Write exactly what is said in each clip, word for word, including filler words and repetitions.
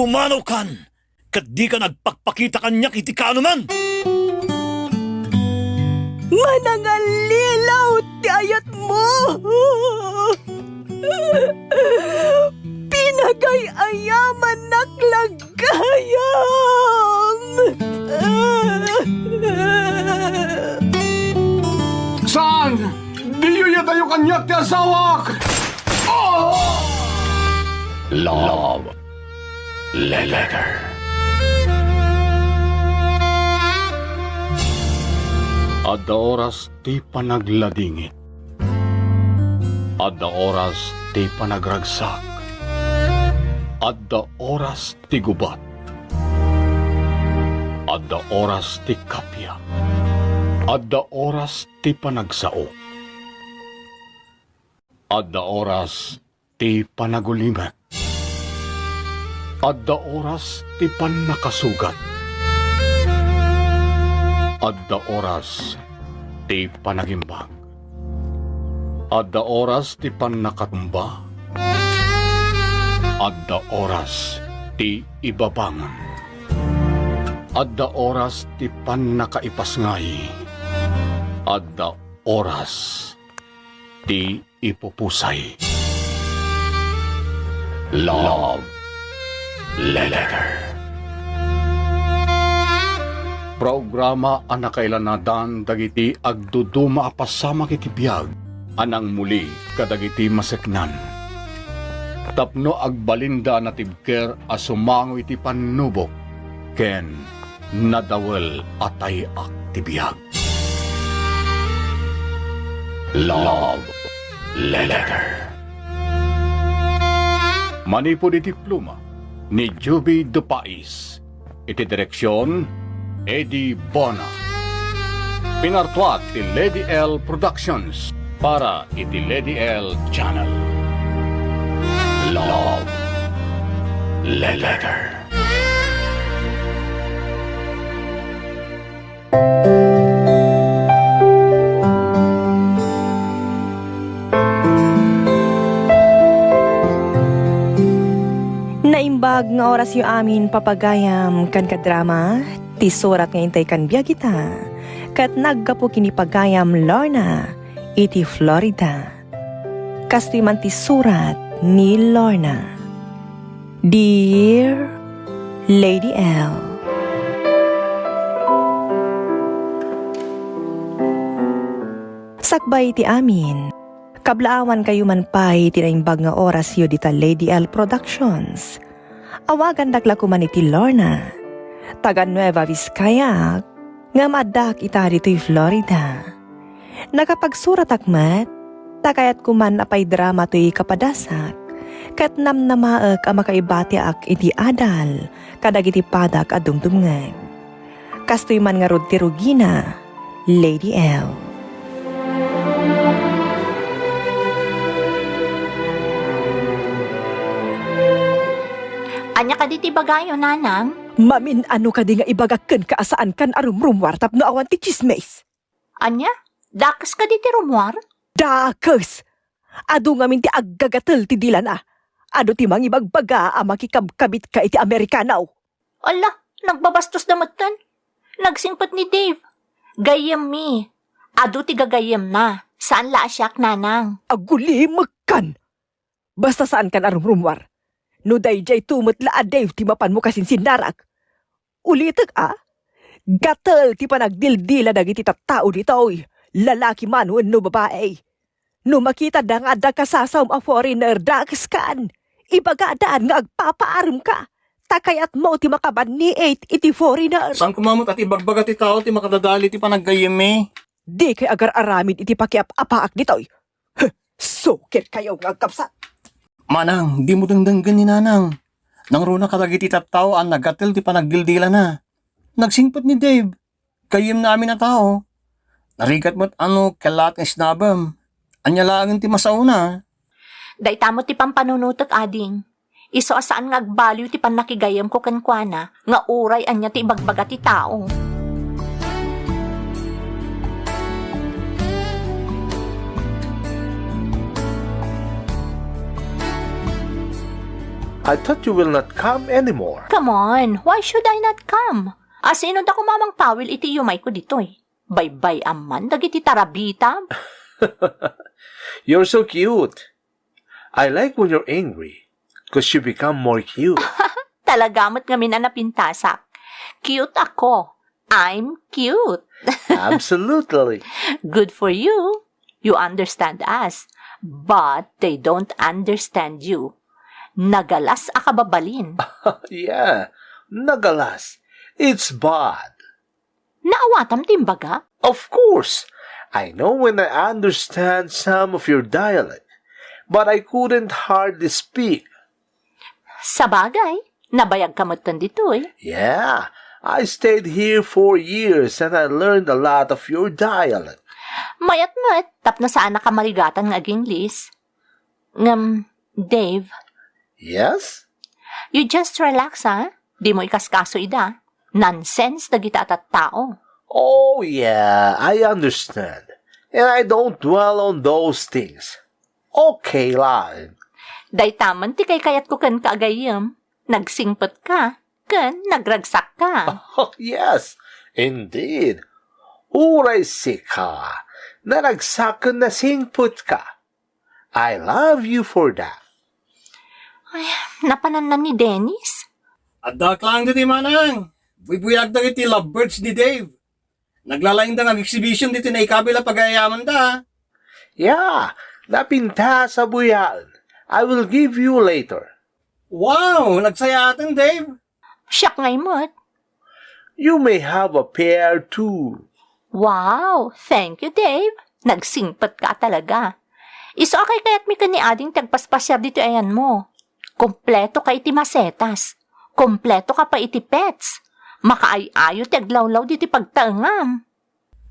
Pumanaw kan, ket dika agpakpakita kaniak iti kaanoman. Manangallilaw ti ayatmo. Pinagay-ayamannak la gayam. Saan! Diyo iyadayo kaniak ti asawak! Oh! Love Letter. Adda oras ti panagladingit. Adda oras ti panagragsak. Adda oras ti gubat. Adda oras ti kappia. Adda oras ti panagsao. Adda oras ti panagulimek. Adda oras ti pannakasugat. Adda oras ti panagimbag. Adda oras ti pannakatumba. Adda oras ti ibabangon. Adda oras ti pannakaipasngay. Adda oras ti ipupusay. Love Letter. Programa a nakailanadan dagiti agduduma a pasamak iti biag a nangmuli kadagiti maseknan. Tapno agbalinda a natibker a sumango iti pannubok ken nadawel a tay-ak ti biag. Love Letter. Manipud iti pluma ni Juby Dupais, iti direksion, Eddie Bona. Pinartuat ti Lady L Productions para iti Lady L Channel. Love Letter. Naimbag nga orasyo amin, papagayam, ken kadrama, ti surat nga intay kan biag ita, ket naggapu ken ni pagayam Lorna iti Florida. Kastoy man ti surat ni Lorna. Dear Lady L, sakbay ti amin, kablaawankayo man pay ti naimbag nga orasyo dita Lady L Productions. Awagandak la koma iti Lorna. Taga Nueva Vizcayaak, ngem addaak ita ditoy Florida. Nakapagsuratak met, ta kayatko man a paidrama toy kapadasak, ket namnamaek a makaibatiak iti adal kadagiti padak a dumdumngeg. Kastoy man ngarud ti rugina, Lady L. Ania kadi ti ibagayo, Nanang? Mamin-ano kadi nga ibagak kenka a saankan a rumrumuar tapno awan ti tsismis? Ania? Dakes kadi ti rummuar? Dakes! Adu ngamin ti aggagatel ti dilana. Adu ti mangibagbaga a makikabkabitka iti Amerikano. Ala, nagbabastos da metten. Nagsingpet ni Dave. Gayyemmi. Adu ti gagayyemna. Saan la a siak, Nanang. Agulimekkan! Basta saankan a rumrumuar. No daydiay to met la a Dave ti mapanmo kasinsinnarak. Ulitek a, gatel ti panagdildila dagiti tattao ditoy, lalaki man wenno babai. No makitada nga adda kasasaom a foreigner, dakeskan. Ibagada nga agpapaaremka, ta kayatmo ti makabanniit iti foreigner. Saan koma met a ti ibagbaga ti tao ti makadadali ti panaggayyemmi? Dikay agar-aramid iti pakiap-apaak ditoy. Huh, sukirkayo nga agkabsat. Manang, dimo dengdenggen ni Nanang. Nangruna kadagiti tattao a nagatel ti panagdildilana. Nagsingpet ni Dave. Gayyemna amin a tao. Narigat met a no kellaat nga isnabem. Ania laengen ti masaona? Dayta met ti pampanunotek, ading. Isu a saan nga agbaliw ti pannakigayyemko kenkuana nga uray ania ti ibagbaga ti tao. I thought you will not come anymore. Come on, why should I not come? Asino da kumamang pawil iti yumayko ditoy? Baybay-am man dagiti tarabita. You're so cute. I like when you're angry, 'cause you become more cute. Talaga met ngamin a napintasak. Cute ako. I'm cute. Absolutely. Good for you. You understand us, but they don't understand you. Nagalas a kababalin. Yeah, nagalas. It's bad. Naawatam ti imbaga? Of course. I know when I understand some of your dialect, but I couldn't hardly speak. Sabagay, nabayag ka metten ditoy. Yeah, I stayed here four years and I learned a lot of your dialect. Mayat met, tapno saan a kamarigatan nga aginglis. Ngem, Dave. Yes? You just relax, ha? Dimo ikaskaso ida. Nonsense dagita a tattao. Oh, yeah, I understand. And I don't dwell on those things. Okay laeng. Dayta man ti kaykayatko kenka a gayyem. Nagsingpet ka, ken nagragsak ka. Oh, yes, indeed. Uray sika, naragsak ken nasingpet ka. I love you for that. Ay, napananna ni Dennis? Adda laeng ditoy, manang. Buybuyag dagiti lovebirds ni Dave. Naglalaingda nga exhibition ditoy naikabil a pagayamanda. Yeah, napintas a buyaen. I will give you later. Wow, nagsayaaten, Dave. Siak ngay met. You may have a pair too. Wow, thank you, Dave. Nagsingpet ka talaga. Isu a kaykayatmi ken ni Ading ti agpaspasiar ditoy ayanmo. Kompleto ka iti masetas. Kompleto ka pa iti pets. Makaay-ayo ti aglawlaw ditoy pagtaengam.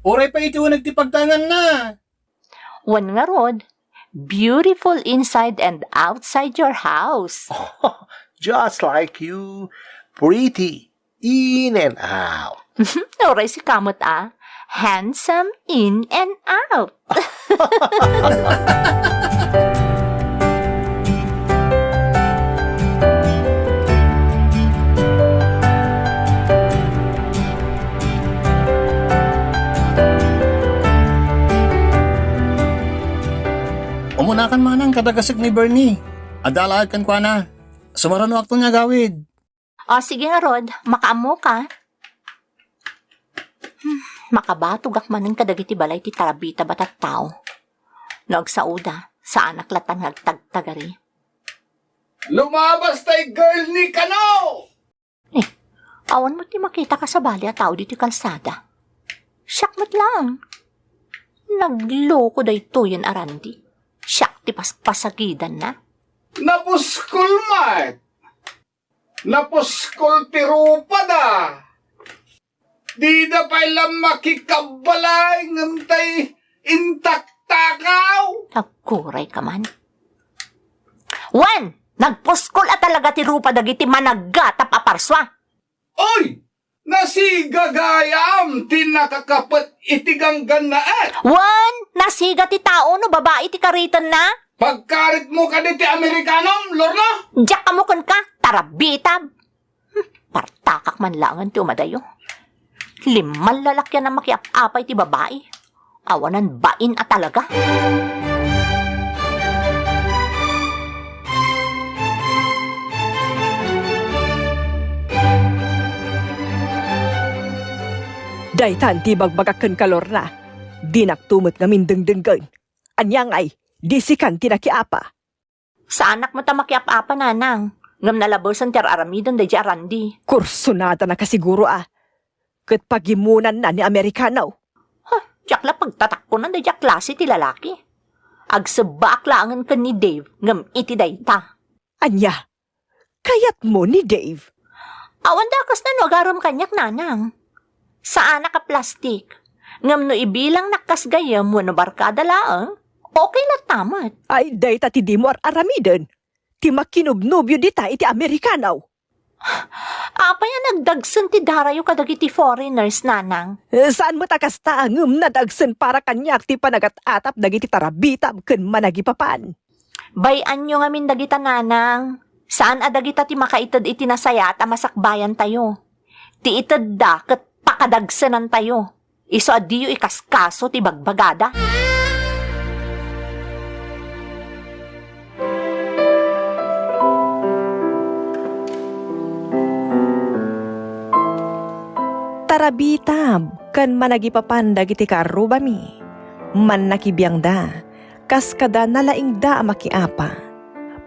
Uray pay iti uneg ti pagtaenganna. Wen ngarud, beautiful inside and outside your house. Just like you, pretty in and out. Uray sika met a, handsome in and out. Umunakan manang kadagiti agasek ni Bernie. Adda alaek kenkuana. Sumarunoakton nga agawid. O, sige ngarud, makaammoka. Hmm, makabatogak manen kadagiti balay ti tarabita a tattao. No agsaoda, saanak latan nga agtagtagari. Lumabas tay girl ni kano! Eh, awan met ti makitaka sabali a tao ditoy kalsada. Siak met laeng. Nagloko daytoyen a Randy. Siak ti paspasagidanna. Napuskol met. Napuskol ti rupada. Dida pay la makikabbalay ngem tay intaktakaw. Agkurayka man. Wen, nagpuskol a talaga ti rupa dagiti managgatap a parsua. Oy! Nasiga gayam ti nakakapet iti ganggannaet. Wen, nasiga ti tao no babai ti karitenna. Pagkaritmo kadi ti Amerikanom, Lorna? Diak ammo kenka, tarabita. Hmm, partakak man laengen ti umadayo. Lima a lalakian a makiap-apay ti babai. Awanan bain a talaga. Daytan ti ibagbagak kenka, Lorna. Dinakto met ngamin dengdenggen. Ania ngay, di sikan ti nakiapa? Saanak met a makiap-apa, nanang, ngem nalabesen ti ar-aramiden daydiay a Randy. Kursunadana kasiguro a. Ket pagimonanna ni Amerikano. Ha, diak la pagtatakkonan daydiay a klase ti lalaki. Agsebbaak laengen ken ni Dave ngem iti dayta. Ania? Kayatmo ni Dave? Awan da a kasna no agarem kaniak, nanang. Saanak a plastik. Ngem no ibilangnak kas gayyem wenno barkada laeng, okay latta met. Ay, dayta ti dimo ar-aramiden. Ti makinubnobio dita iti Amerikano. Apay a nagdagsen ti darayo kadagiti foreigners, nanang? Eh, saan met a kasta, ngem nadagsen para kaniak ti panagat-atap dagiti tarabitam ken managipapan. Bay-anyo ngamin dagita, nanang. Saan a dagita ti makaited iti nasayaat a masakbayantayo. Ti itedda ket pakadagsenantayo. Isu a diyo ikaskaso ti bagbagada. Tarabitab ken managipapan dagiti kaarrubami. Mannakibiangda, kas kada nalaingda a makiapa.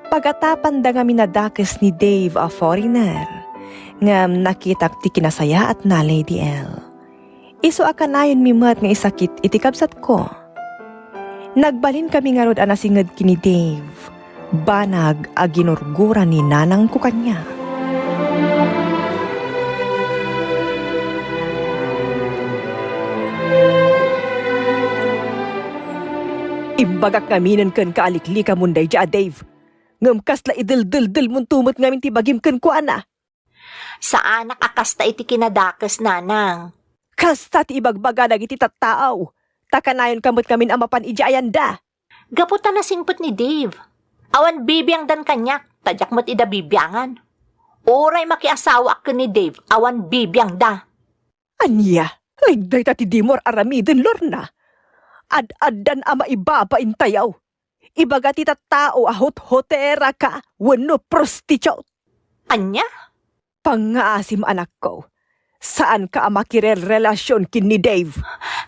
Pagatapanda ngamin a dakes ni Dave a foreigner, ngem nakitak ti kinasayaatna, Lady L. Isu a kanayonmi met nga isakit iti kabsatko. Nagbalinkami ngarud a nasinged ken ni Dave, banag a ginurgura ni nanangko kaniak. Imbagak ngaminen kenka a liklikamon daydiay a Dave, ngem kasla ideldeldelmonto met ngamin ti bagim kenkuana. Saanak a kasta iti kinadakes, nanang. Kasta ti ibagbaga dagiti tattao, ta kanayonka met ngamin a mapan idiay ayanda. Gapu ta nasingpet ni Dave, awan bibiangdan kaniak, ta diak met ida bibiangan. Uray makiasawaak ken ni Dave, awan bibiangda. Ania? Ay, dayta ti dimo ar-aramiden, Lorna. Ad-addan a maibabaintayo. Ibaga ti tattao a hothoteraka wenno prostitute. Ania? Pangngaasim, anakko. Saanka a makirerelasion ken ni Dave.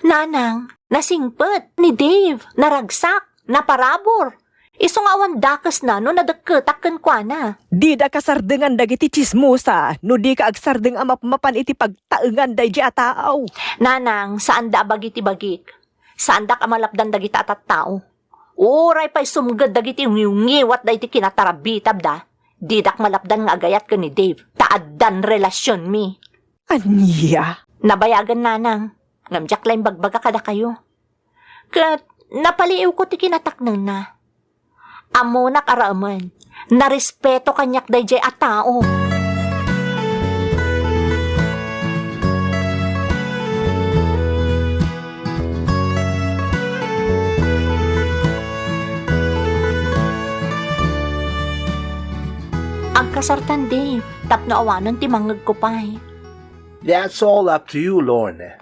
Nanang, nasingpet ni Dave, naragsak, naparabur. Isu nga awan dakesna no nadekketak kenkuana. Dida kasardengan dagiti tsismosa no dika agsardeng a mapmapan iti pagtaengan daydiay a tao. Nanang, saanda a bagi ti bagik. Saandak a malapdan dagita a tattao. Uray pay sumged dagiti ngiwngiwat dagiti kinatarabitabda, didak malapdan nga agayat ken ni Dave, ta addan relasionmi. Ania? Nabayagen, nanang, ngem diak la imbagbaga kadakayo. Ket napaliiwko ti kinataknenna. Ammonak a raemen, narespeto kaniak daydiay a tao. Agkasartan, Dave, tapno awanen ti mangngegko pay. That's all up to you, Lorna.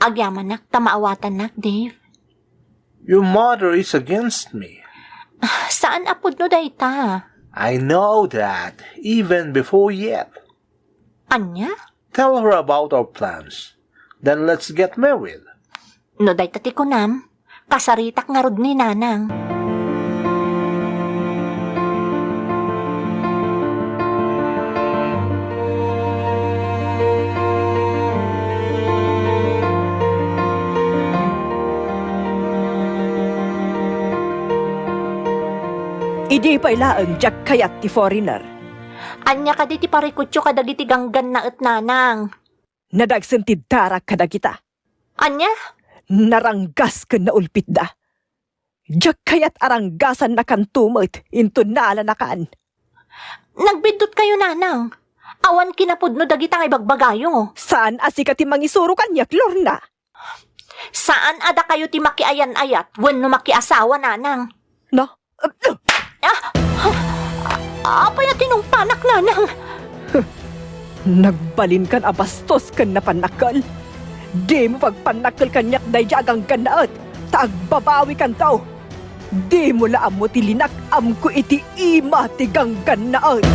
Agyamanak ta maawatannak, Dave. Your mother is against me. Saan a pudno dayta. I know that, even before yet. Ania? Tell her about our plans. Then let's get married. No dayta ti kunam, kasaritak ngarud ni nanang. Idi pay laeng diak kayat ti foreigner. Ania kadi ti parikutyo kadagiti ganggannaet, nanang? Nadagsen ti darak kadagita. Ania? Naranggas ken naulpitda. Diak kayat a ranggasannakanto met inton naalanakan. Nagbiddutkayo, nanang. Awan kinapudno dagita nga ibagbagayo. Saan a sika ti mangisuro kaniak, Lorna? Saan a dakayo ti makiayan-ayat wenno makiasawa, nanang. No? Ah! Apay a tinungpanak, nanang? Nagbalinkan a bastos ken napannakkel. Dimo pagpannakkel kaniak daydiay a ganggannaet, ta agbabawikanto. Dimo la ammo ti linak-amko iti ima ti ganggannaet.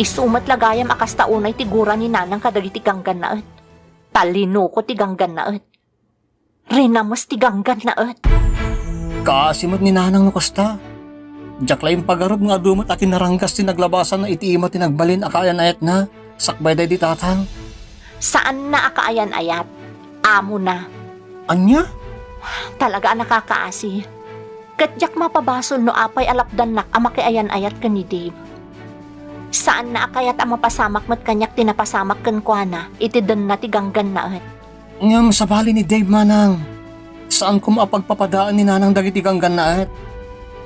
Isu met la gayam a kasta unay ti gura ni nanang kadagiti ganggannaet. Talinoka ti ganggannaet. Rinames ti ganggannaet. Kaasi met ni nanang no kasta. Diak la impagarup nga adu met a kinaranggas ti naglabasanna iti ima ti nagbalin a kaayan-ayatna sakbay daydi tatang. Saanna a kaayan-ayat. Amona. Ania? Talaga a nakakaasi. Ket diak mapabasol no apay a lapdannak a makiayan-ayat ken ni Dave. Saanna a kayat a mapasamak met kaniak ti napasamak kenkuana iti denna ti ganggannaet. Ngem sabali ni Dave, manang, saanko a pagpapadaen ni nanang dagiti ganggannaet.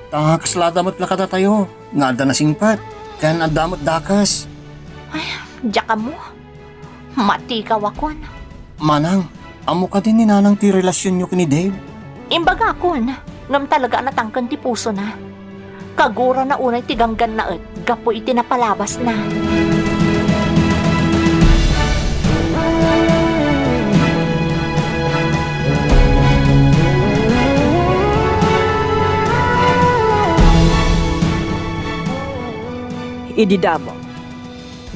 Ta kaslada met la kadatayo nga adda nasingpet, ken adda met dakes. Ay, diak ammo. Matikawakon. Manang, ammo kadi ni Nanang ti relasionyo ken ni Dave? Imbagakon, ngem talaga a natangken ti pusona. Kagurana unay ti ganggannaet gapu iti napalabasna. Idi damo,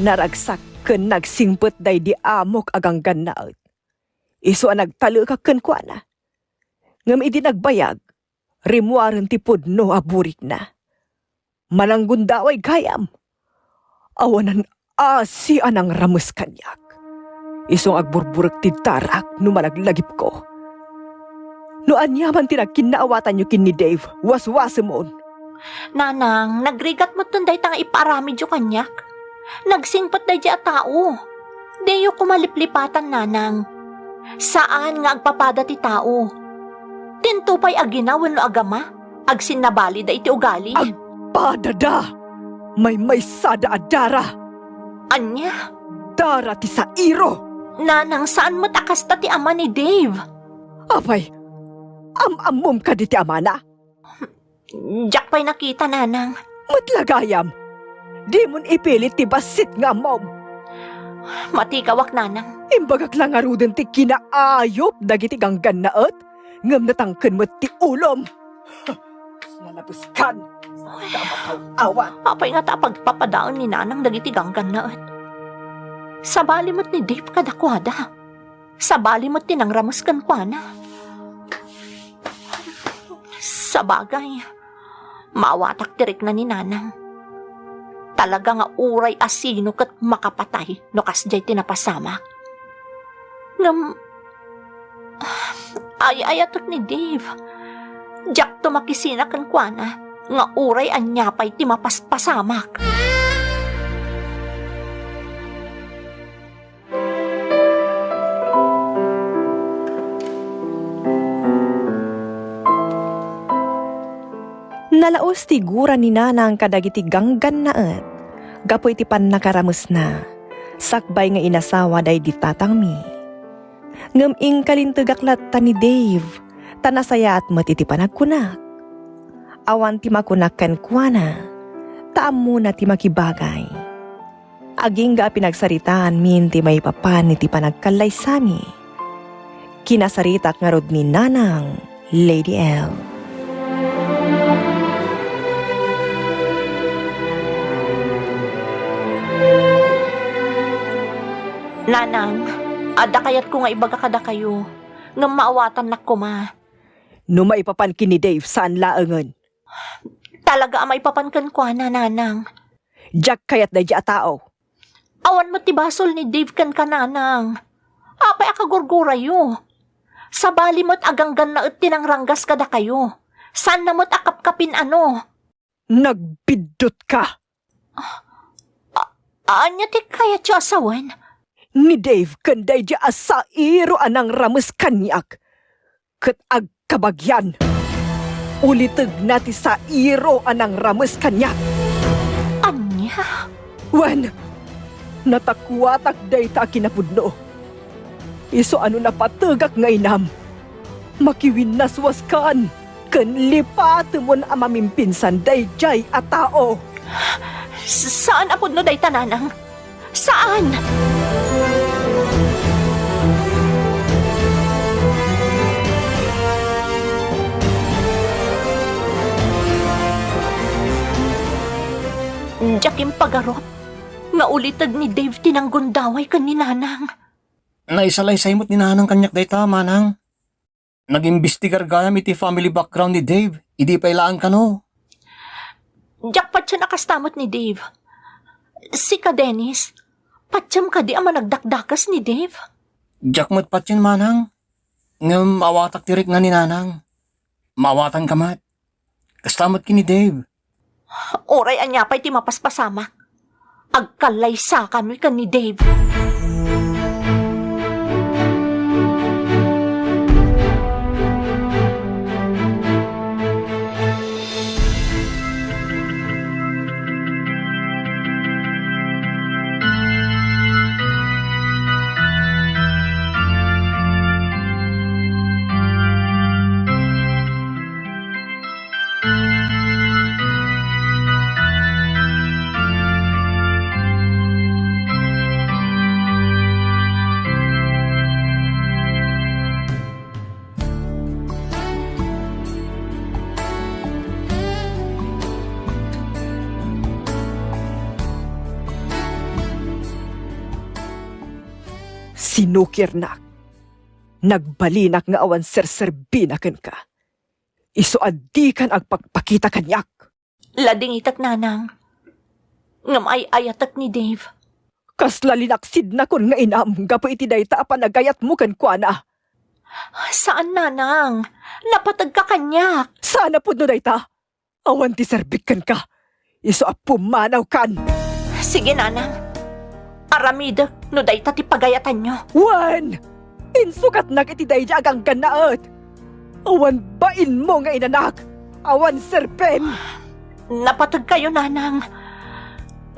naragsak ken nagsingpet daydi amok a ganggannaet. Isu a nagtalekak kenkuana. Ngem idi nagbayag, rimmuaren ti pudno a burikna. Mananggundaway gayam. Awanan asi a nangrames kaniak. Isu nga agburburek ti darak no malaglagipko. No ania man ti nagkinnaawatanyo ken ni Dave, waswasemon. Nanang, nagrigat metten dayta nga ipaaramidyo kaniak. Nagsingpet daydi a tao. Diyo koma liplipatan, Nanang. Saan nga agpapada ti tao. Tinto pay agina wenno agama, agsinnabalida iti ugali. Agpadada! Maymaysada a dara! Ania? Dara ti sairo! Nanang, saan met a kasta ti ama ni Dave. Apay, am-ammom kadi ti amana? Diak pay nakita, Nanang. Met la gayam, dimon ipilit ti bassit nga ammom. Matikawak, Nanang. Imbagak la ngaruden ti kinaayup dagiti ganggannaet, ngem natangken met ti ulom. Nalabeskan! Saan ka makaw-awat! Apay ngata a pagpapadaen ni Nanang dagiti ganggannaet? Sabali met ni Dave kadakuada. Sabali met ti nangrames kenkuana. Sabagay, maawatak ti rikna ni Nanang. Talaga nga uray asino ket makapatay no kasdiay ti napasamak. Ngem, ay-ayatek ni Dave. Diakto makisina kenkuana nga uray ania pay ti mapaspasamak. Nalaos ti gura ni Nanang kadagiti ganggannaet gapu iti pannakaramesna, sakbay nga inasawa daydi tatangmi. Ngem inkalintegak latta ni Dave, ta nasayaat met iti panagkunak. Awan ti makunak kenkuana, ta ammona ti makibagay. Agingga a pinagsaritaanmin ti maipapan iti panagkallaysami. Kinasaritak ngarud ni Nanang, Lady L. Nanang, adda kayatko nga ibaga kadakayo, ngem maawatannak koma. No maipapan ken ni Dave, saan laengen. Talaga a maipapan kenkuana, Nanang. Diak kayat daydi a tao. Awan met ti basol ni Dave kenka, Nanang. Apay a kagurgurayo? Sabali met a ganggannaet ti nangranggas kadakayo. Saanna met a kapkapin-ano. Nagbiddutka! A-, ania ti kayatyo a sawen? Ni Dave ken daydi a sairo a nangrames kaniak. Ket agkabagian, ulitegna ti sairo a nangrames kaniak. Ania? Wen, natakuatak dayta a kinapudno. Isu a no napategak nga inam, makiwinnaswaskan ken lipatemon a mamimpinsan daydiay a tao. S-, saan a pudno dayta, Nanang. Saan? Diak impagarup nga uliteg ni Dave ti nanggundaway ken ni Nanang. Naisalaysay met ni Nanang kaniak dayta, Manang. Nag-imbestigar gayam iti family background ni Dave, idi pay laeng kano. Diak patien a kasta met ni Dave. Sika, Dennis, patiem kadi a managdakdakes ni Dave? Diak met patien, Manang. Ngem maawatak ti rikna ni Nanang. Maawatanka met. Kasta met ken ni Dave. Uray ania pay ti mapaspasamak, agkallaysakanmi ken ni Dave. Sinukirnak. Nagbalinak nga awan serserbina kenka. Isu a dikan agpakpakita kaniak. Ladingitek, nanang. Ngem ay-ayatek ni Dave. Kasla linaksidnakon nga inam gapu iti dayta a panagayatmo kenkuana. Saan, nanang. Napategka kaniak. Saan a pudno dayta? Awan ti serbik kenka. Isu a pumanawkan. Sige, nanang. Aramidek no dayta ti pagayatanyo. Wen! Insukatnak iti daydi a ganggannaet. Awan bainmo nga inanak. Awan serbim. Napategkayo, nanang.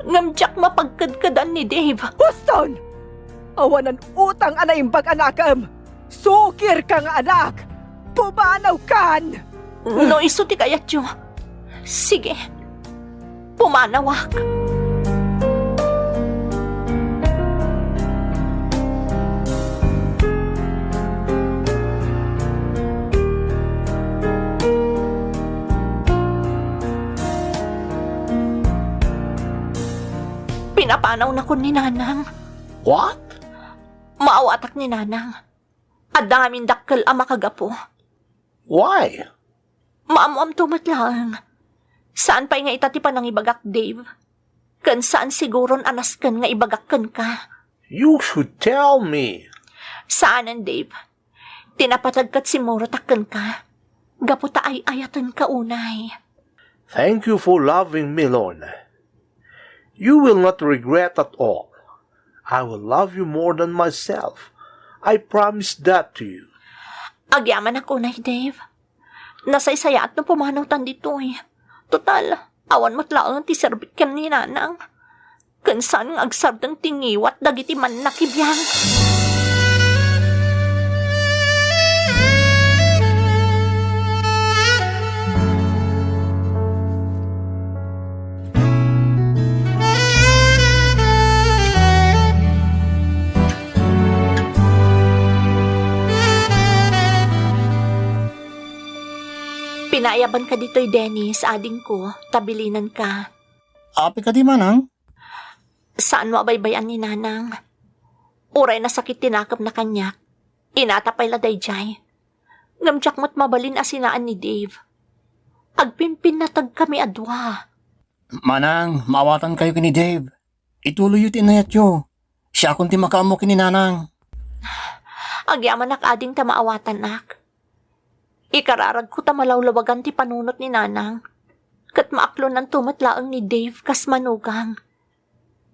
Ngem diak mapagkedkedan ni Dave. Huston! Awanan utang a naimbag a nakem. Sukirka nga anak! Pumanawkan! No isu ti kayatyo, sige, pumanawak. Pinapanawnakon ni Nanang. What? Maawatak ni Nanang. Adda ngamin dakkel a makagapu. Why? Maammoamto met laeng. Saan pay nga ita ti panangibagak, Dave. Ken saan siguron a nasken nga ibagak kenka. You should tell me. Saanen, Dave. Ti napateg ket simmurotak kenka. Gapu ta ay-ayatenka unay. Thank you for loving me, Lorna. You will not regret at all. I will love you more than myself. I promise that to you. Agyamanak unay, Dave. Nasaysayaat no pumanawtan ditoy. Total, awan met laeng ti serbik ken ni Nanang. Ken saan nga agsardeng ti ngiwat dagiti mannakibiang. Pinaayabanka ditoy, Dennis, adingko, ta bilinenka. Api kadi, manang? Saanmo a baybay-an ni Nanang. Uray nasakit ti nakemna kaniak, inata pay la daydiay. Ngem diak met mabalin a sinaan ni Dave. Agpimpinnategkami a dua. Manang, maawatankayo ken ni Dave. Ituloyyo ti inayatyo. Siakon ti makaammo ken ni Nanang. Agyamanak ading ta maawatanak. Ikararagko ta malawlawagan ti panunot ni Nanang. Ket maaklonanto met laeng ni Dave kas manugang.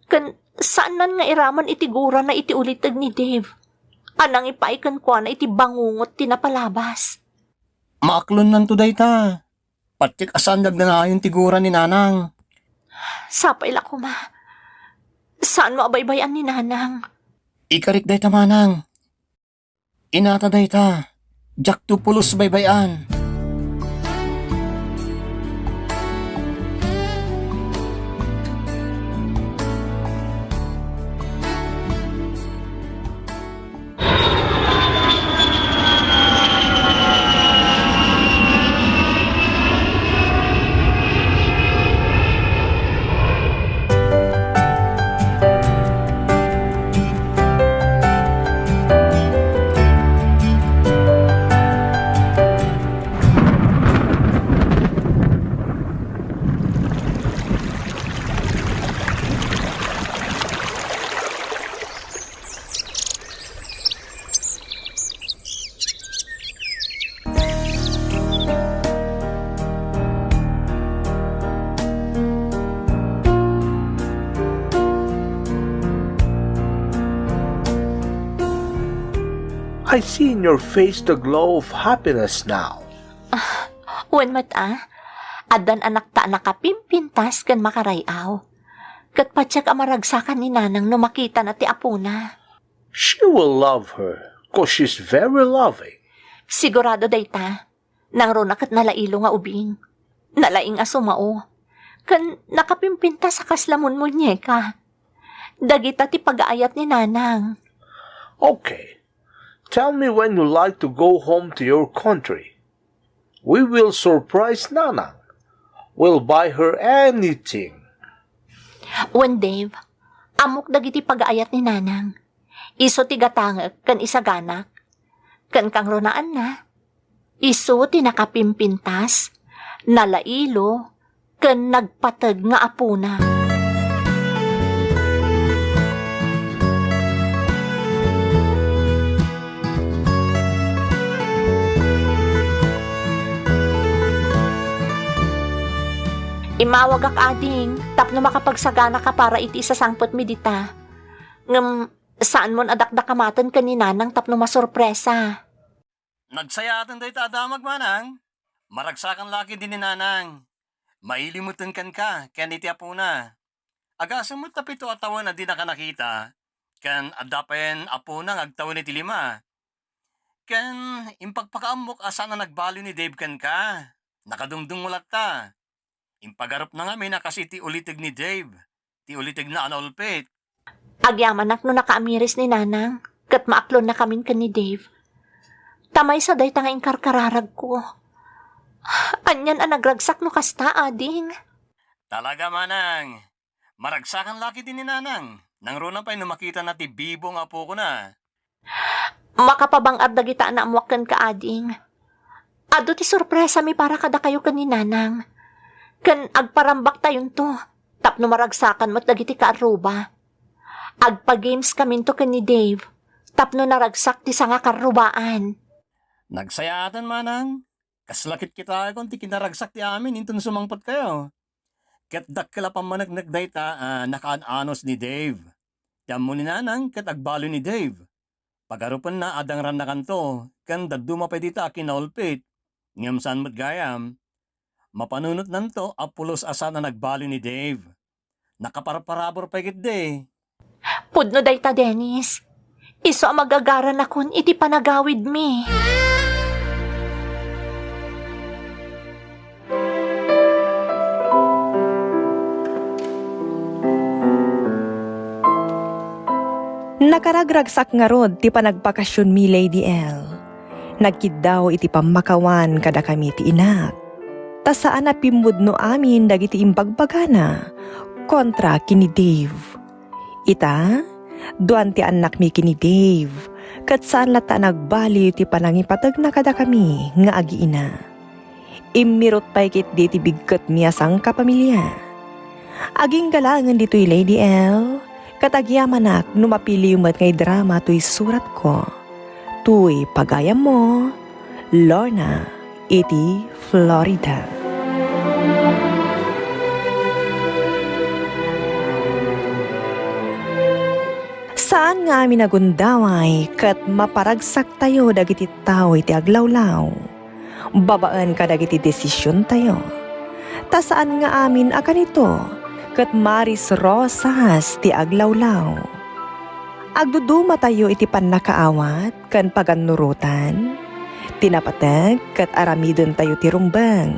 Ken saannan nga iraman iti gurana iti uliteg ni Dave a nangipaay kenkuana iti bangungot ti napalabas. Maaklonnanto dayta. Patiek a saan nga agdangayon ti gura ni Nanang. Sapay la koma. Saanmo a baybay-an ni Nanang. Ikarik dayta, manang. Inata dayta. Diakto pulos baybay-an. I see in your face the glow of happiness now. Wen met a, addan anakta a nakapimpintas ken makaray-aw. Ket patiek a maragsakan ni Nanang no makitana ti apona. She will love her, 'cause she's very loving. Sigurado dayta. Nangruna ket nalailo nga ubing. Nalaing a sumao. Ken nakapimpintas a kasla munmuñeka. Dagita ti pagaayat ni Nanang. Okay. Tell me when you like to go home to your country. We will surprise Nanang. We'll buy her anything. Wen, Dave, ammok dagiti pagaayat ni Nanang. Isu ti gatangek ken isaganak. Ken kangrunaanna, isu ti nakapimpintas, nalailo, ken nagpateg nga apona. Immawagak, ading, tapno makapagsaganaka para iti isasangpetmi dita. Ngem saanmon a dakdakamaten ken ni Nanang tapno masurpresa. Nagsayaaten dayta a damag, manang. Maragsakan la ketdi ni Nanang. Mailiw metten kenka ken iti apona. Agasem met ta pito a tawen a dinaka nakita, ken adda payen apona nga agtawen iti lima. Ken impagpakaammok a saan a nagbaliw ni Dave kenka. Nakadungdungngo latta. Impagarupna ngamin a kas iti uliteg ni Dave, ti ulitegna a naulpit. Agyamanak no nakaamiris ni Nanang, ket maaklonnakamin ken ni Dave. Ta maysa dayta nga inkarkararagko. Anian a nagragsak no kasta, ading. Talaga, manang. Maragsakan la ketdi ni Nanang. Nangruna pay no makitana ti bibo nga apokona. Makapabang-ar dagita a naammoak kenka, ading. Adu ti sorpresami para kadakayo ken ni Nanang. Ken agparambaktayonto, tapno maragsakan met dagiti kaarruba. Agpa-games kaminto ken ni Dave, tapno naragsak ti sanga karrubaan. Nagsayaaten, manang. Kasla kitkitaekon ti kinaragsak ti amin inton sumangpetkayo. Ket dakkel a pammaneknek dayta a nakaan-anos ni Dave. Ti ammo ni Nanang ket agbaliw ni Dave. Pagarupenna a dangrannakanto, ken dadduma pay dita a kinaulpit. Ngem saan met gayam. Mapanunotnanto a pulos a saan a nagbaliw ni Dave. Nakaparparabur pay ketdi. Pudno dayta, Dennis. Isu a magagaranakon iti panagawidmi. Nakaragragsak ngarud ti panagpakasionmi, Lady L. Nagkiddaw iti pammakawan kadakami ti inak. Ta saan a pimmudno amin dagiti imbagbagana kontra ken ni Dave. Ita, duan ti annakmi ken ni Dave, ket saan latta a nagbaliw ti panangipategna kadakami nga agiina. Immirut pay ketdi ti bigketmi a sangkapamilia. Agingga laengen ditoy, Lady L, ket agyamanak no mapiliw met nga idrama toy suratko. Toy pagayammo, Lorna, iti Florida. Saan nga amin a gundaway ket maparagsaktayo dagiti tao iti aglawlaw babaen kadagiti desisiontayo. Ta saan nga amin a kanito ket marisrosas ti aglawlaw. Agdudumatayo iti pannakaawat ken pagannurotan, ti napateg ket aramidentayo ti rumbeng.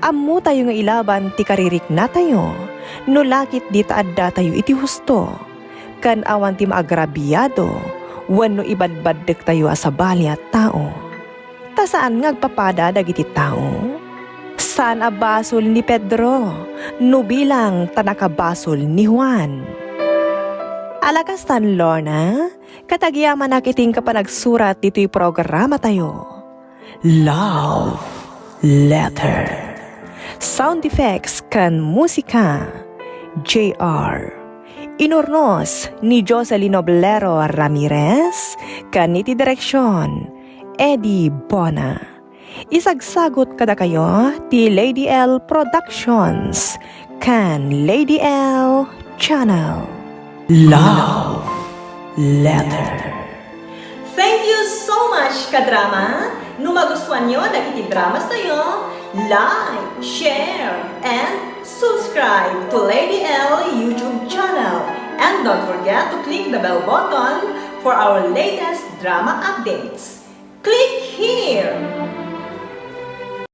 Ammotayo nga ilaban ti kaririknatayo no la ketdi ta addatayo iti husto, ken awan ti maagrabiado wenno ibadbaddektayo a sabali a tao. Ta saan nga agpapada dagiti tao? Saan a basol ni Pedro no bilang ta nakabasol ni Juan. Ala kastan, Lorna, ket agyamanak iti inka panagsurat ditoy programatayo. Love Letter. Sound effects ken musika, J R. Inurnos ni Jocelyn Oblero Ramirez ken iti direksyon, Eddie Bona. Isagsagut kadakayo ti Lady L Productions ken Lady L Channel. Love Letter. Thank you so much, kadrama! No magustuanyo dagiti dramas tayo, like, share, and subscribe to Lady L YouTube channel. And don't forget to click the bell button for our latest drama updates. Click